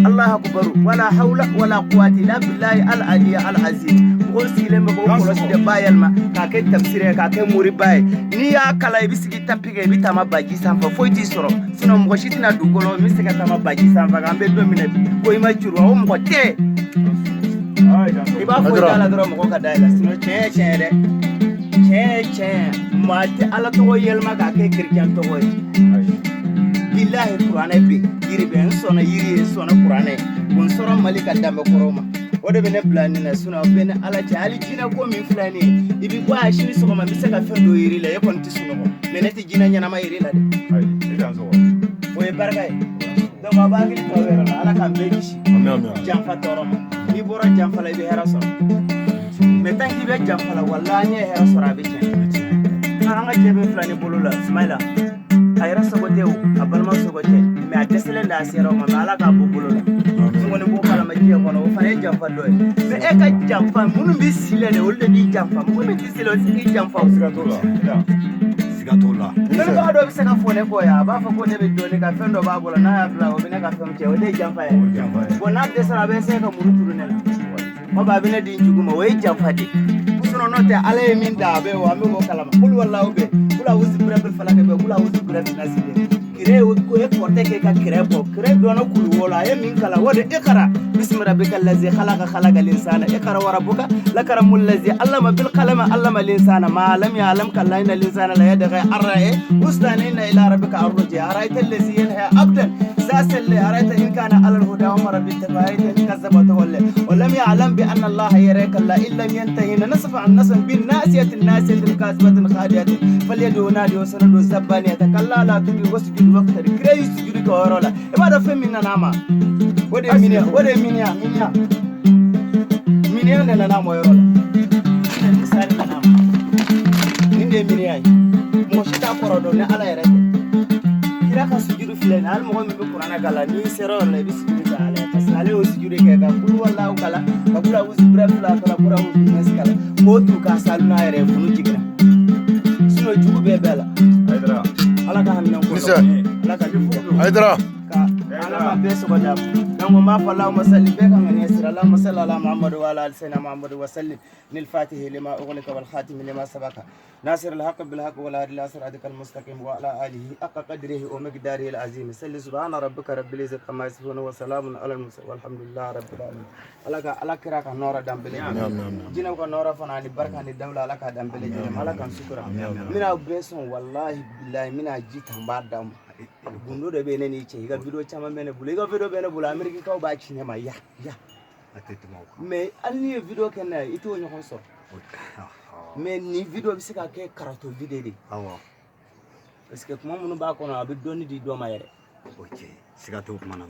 Allahu akbar, wala hawla wala quwwata illa billahi al ali al azim. Mɔgɔw sigilen bɛ k'o kɔlɔsi de bayɛlɛma k'a kɛ tafsiri ye, k'a kɛ moriba ye. N'i y'a kalan, i bɛ sigi tapi kɛ, i bɛ taama baji sanfɛ, foyi t'i sɔrɔ. Sinon mɔgɔ si tɛna dugukolo min bɛ se ka taama baji sanfɛ k'an bɛ don min na bi ko i ma juru, o mɔgɔ tɛ. I b'a fɔ i da la dɔrɔn, mɔgɔ ka da i la. Sinon tiɲɛ ye tiɲɛ ye dɛ, tiɲɛ ye tiɲɛ ye. Maa tɛ Ala tɔgɔ yɛlɛma k'a kɛ kerecɛn tɔgɔ ye. Bilahi, kuranɛ bɛ yiri bɛ n sɔnna, yiri ye n sɔnna, kuranɛ ko n sɔrɔ Mali ka danbe kɔrɔ ma, o de bɛ ne bila nin na. Sinon bɛ ni Ala cɛ, hali jinɛ ko min filɛ nin ye, i bɛ bɔ a sini sɔgɔma, n bɛ se ka fɛn dɔ yiri la, e kɔni tɛ sunɔgɔ, mais ne tɛ jinɛ ɲɛnama yiri la dɛ. O ye barika ye. Donc a b'a hakili to aw yɛrɛ la. Ala k'an bɛɛ kisi janfa tɔɔrɔ ma. N'i bɔra janfa la, i bɛ hɛrɛ sɔrɔ, mais tant k'i bɛ janfa la, walahi, an ye hɛrɛ sɔrɔ, a bɛ tiɲɛ. An ka cɛ bɛ fila ni bolo la, Sumayila, a yɛrɛ sago tɛ o, a balima sago tɛ, mais a dɛsɛlen de a sera o ma, mais Ala k'a bɔ bolo la. N kɔni b'o kalama diɲɛ kɔnɔ, o fana ye janfa dɔ ye. Mais e ka janfa, minnu bɛ si la dɛ, olu de b'i janfa. Mɔgɔ min tɛ si la, o tɛ se k'i janfa o. Siga t'o la. Siga t'o la. Dɔnnibaga dɔ bɛ se ka fɔ ne kɔ yan, a b'a fɔ ko ne bɛ dɔnni ka fɛn dɔ b'a bolo, n'a y'a bila, o bɛ ne ka fɛnw cɛ, o de ye janfa ye. Bon, n'a dɛsɛra, a bɛ se ka muru turu ne la, o b'a bɛ ne di n jugu ma, o ye janfa de ye. Sinon n'o tɛ, Ala ye min da, a bɛ o, an bɛ k'o kalama. Kulu walaw bɛ kula wusi bɛrɛ falakɛ bɛ kula wusi bɛrɛ nasi bɛ kire ko ye kɔrɔtɛ kɛ ka kire bɔ, kire dɔnna kulu wɔlɔ, a ye min kalan o de: ikara bismi rabbika allazi khalaqa, khalaqa linsana, ikara wa rabbuka lakaramu allazi allama bil qalama, allama linsana ma lam ya'lam, kalla inna linsana la yadgha arra'a ustana, inna ila rabbika arruji, ara'aita allazi yanha abdan za salli, ara'aita in kana ala al-huda wa amara bit taqwa, ara'aita in kazzaba wa tawalla wa lam ya'lam bi anna allaha yaraka, la in lam yantahi lanasfa an nasam bin nasiyati nasiyati kasibatin khadiyatin falyadu nadi wa sanadu zabbaniyata, kalla la tuti wasjud waqtari. Kire yi sujudi kɛ o yɔrɔ la, i b'a dɔn fɛn min nana a ma, o de ye miniya, o de ye miniya, miniya, miniya de nana a ma o yɔrɔ la. Misali nana a ma, nin de ye miniya ye, mɔgɔ si t'a kɔrɔ dɔn ni Ala yɛrɛ tɛ. Kira ka sujudu filɛ nin ye, hali mɔgɔ min bɛ kuranɛ kalan, n'i sera o yɔrɔ la, i bɛ sujudu kɛ Ala ye, parce que ale y'o sujudu kɛ ka kulu walaw kalan, ka kula wusu bɛrɛ fila kalan, kura wusu nasi kalan, k'o tu k'a salu n'a yɛrɛ ye, funu jiginna. Sinon jugu bɛɛ bɛɛ la. Ala ka hamina ko Ala ka Hayidara. Ka Ala ma bɛɛ sɔgɔ d'a ma. Donc n b'a fɔ Allahumma salli, bɛɛ ka ŋaniya sira, Allahumma salli ala Muhammadu wa ala ali sayyidina Muhammadu wa sallim, nil fatihi lima ughliqa wal khatimi lima sabaka nasir al haqq bil haqq wal hadi ila siratikal mustaqim wa ala alihi haqqa qadrihi wa miqdarihi al azim. Salli subhana rabbika rabbil izzati amma yasifun wa salamun ala al mursalin walhamdulillahi rabbil alamin. Ala ka Ala kira ka nɔɔrɔ dan bɛɛ lajɛlen, jinɛw ka nɔɔrɔ fana ani barika ni dawula, Ala k'a dan bɛɛ lajɛlen ma. Ala k'an sutura. N bɛna aw bɛɛ sɔn, wallahi billahi, n bɛna ji ta, n b'a d'aw ma. Gundo dɔ bɛ ne n'i cɛ, i ka vidéo caman bɛ ne bolo, i ka vidéo bɛ ne bolo, Amerikikaw b'a ci ne ma ya ya. A tɛ tɛmɛ o kan. Mais hali n'i ye vidéo kɛ n'a ye, i t'o ɲɔgɔn sɔrɔ. Mais nin vidéo bɛ se ka kɛ karato vidéo de ye. Parce que kuma minnu b'a kɔnɔ, a bɛ dɔɔni di dɔ ma yɛrɛ. O tiɲɛ, siga t'o kuma na.